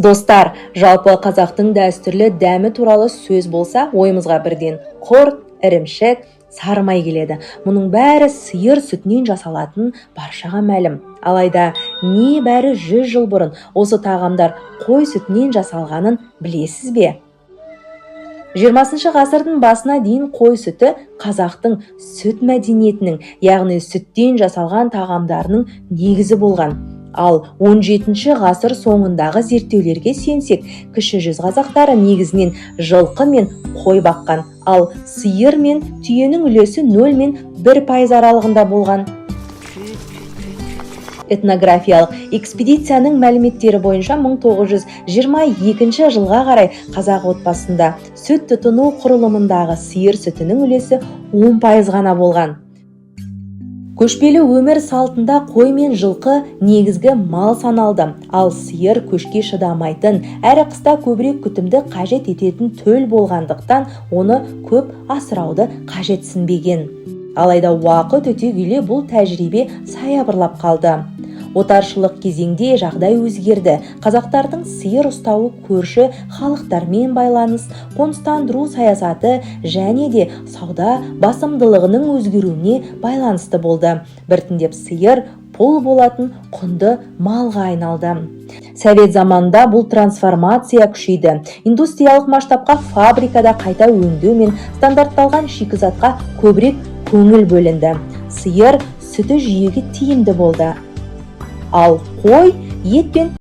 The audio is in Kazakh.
Достар, жалпы қазақтың дәстүрлі дәмі туралы сөз болса, ойымызға бірден құрт, ірімшік, сары май келеді. Мұның бәрі сиыр сүтінен жасалатын баршаға мәлім. Алайда небәрі 100 жыл бұрын осы тағамдар қой сүтінен жасалғанын білесіз бе? 20-шы ғасырдың басына дейін қой сүті қазақтың сүт мәдениетінің, яғни сүттен жасалған тағамдарының негізі болған. Ал 17 ғасыр соңындағы зерттеулерге сүйенсек, Кіші жүз қазақтары негізінен жылқы мен қой баққан, ал сиыр мен түйенің үлесі 0 мен 1% аралығында болған. Этнографиялық экспедицияның мәліметтері бойынша, 1922 жылға қарай қазақ отбасында сүт тұтыну құрылымындағы сиыр сүтінің үлесі 10% ғана болған. Көшпелі өмір салтында қой мен жылқы негізгі мал саналды, ал сиыр көшке шыдамайтын әрі қыста көбірек күтімді қажет ететін төл болғандықтан, оны көп асырауды қажетсінбеген. Алайда уақыт өте келе бұл тәжірибе саябырлап қалды. Отаршылық кезеңде жағдай өзгерді. Қазақтардың сиыр ұстауы көрші халықтармен байланыс, қоныстандыру саясаты және де сауда басымдылығының өзгеруіне байланысты болды. Біртіндеп сиыр пұл болатын құнды малға айналды. Совет заманында бұл трансформация күшейді. Индустриялық масштабқа, фабрикада қайта өңдеу мен стандартталған шикізатқа көбірек көңіл бөлінді. Сиыр сүті жүйеге тиімді болды, ал қой ет пен